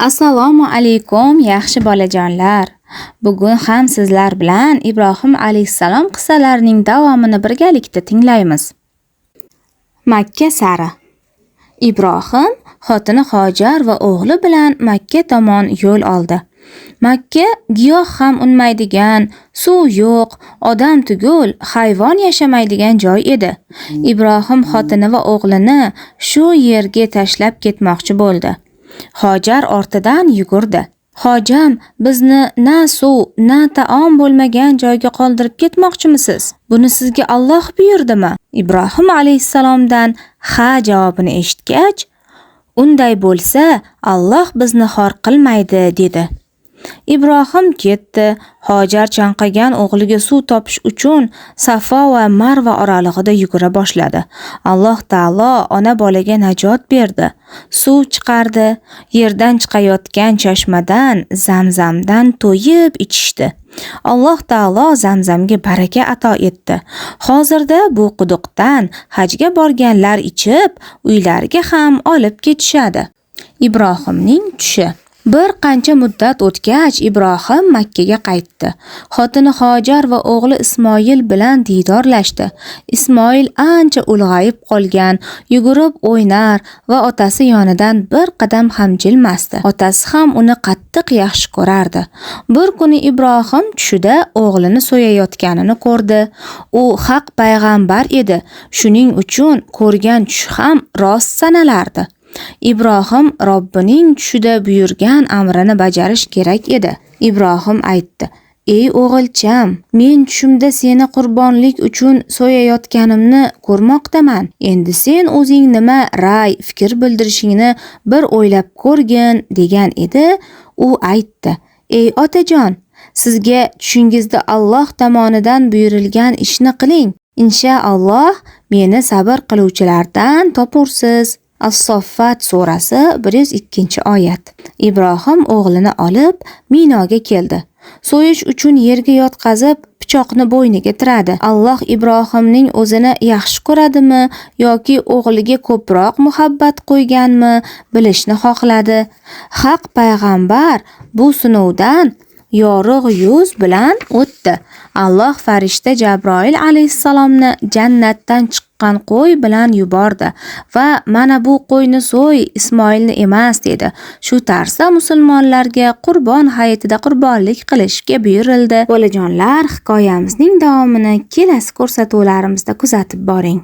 Assalomu alaykum, yaxshi bolajonlar. Bugun ham sizlar bilan Ibrohim alayhissalom qissalarining davomini birgalikda tinglaymiz. Makka sari. Ibrohim xotini Hojar va o'g'li bilan Makka tomon yo'l oldi. Makka giyoh ham unmaydigan, suv yo'q, odam tugul, hayvon yashamaydigan joy edi. Ibrohim xotini va o'g'lini shu yerga tashlab ketmoqchi bo'ldi. Hojar ortidan yugurdi. "Hojam, bizni na suv, na taom bo'lmagan joyga qoldirib ketmoqchimisiz? Buni sizga Alloh buyurdimi?" Ibrohim alayhissalomdan ha javobini eshitgach, "Unday bo'lsa, Alloh bizni xor qilmaydi", dedi. Ibrohim ketdi. Hojar chanqagan o'g'liga suv topish uchun Safo va Marva oralig'ida yugura boshladi. Alloh taolo ona bolaga najot berdi. Suv chiqardi. Yerdan chiqayotgan chashmadan, Zamzamdan to'yib ichishdi. Alloh taolo Zamzamga baraka ato etdi. Hozirda bu quduqdan hajga borganlar ichib, uylariga ham olib ketishadi. Ibrohimning tushi. Bir qancha muddat o'tgach, Ibrohim Makkaga qaytdi. Xotini Hojar va o'g'li Ismoil bilan diydorlashdi. Ismoil ancha ulg'ayib qolgan, yugurib o'ynar va otasi yonidan bir qadam ham jilmasdi. Otasi ham uni qattiq yaxshi ko'rardi. Bir kuni Ibrohim tushida o'g'lini so'yayotganini ko'rdi. U haq payg'ambar edi. Shuning uchun ko'rgan tushi ham rost sanalardi. Ibrohim Robbining tushida buyurgan amrini bajarish kerak edi. Ibrohim aytdi: "Ey o'g'ilcham, men tushimda seni qurbonlik uchun so'yayotganimni ko'rmoqdaman. Endi sen o'zing nima ra'y, fikr bildirishingni bir o'ylab ko'rgin", degan edi. U aytdi: "Ey otajon, sizga tushingizda Alloh tomonidan buyurilgan ishni qiling. Inshaalloh meni sabr qiluvchilardan topursiz." As-Soffat surasi 102-oyat. Ibrohim o'g'lini olib Minoga keldi. So'yish uchun yerga yotqazib, pichoqni bo'yniga tiradi. Alloh Ibrohimning o'zini yaxshi ko'radimi yoki o'g'liga ko'proq muhabbat qo'yganmi bilishni xohladi. Haq payg'ambar bu sinovdan yorug' yuz bilan o'tdi. Alloh farishta Jabroil alayhissalomni jannatdan chiqqan qo'y bilan yubordi va "Mana bu qo'yni so'y, Ismoilni emas", dedi. Shu tarzda musulmonlarga Qurbon hayitida qurbonlik qilishga buyurildi. Bolajonlar, hikoyamizning davomini kelasi ko'rsatuvlarimizda kuzatib boring.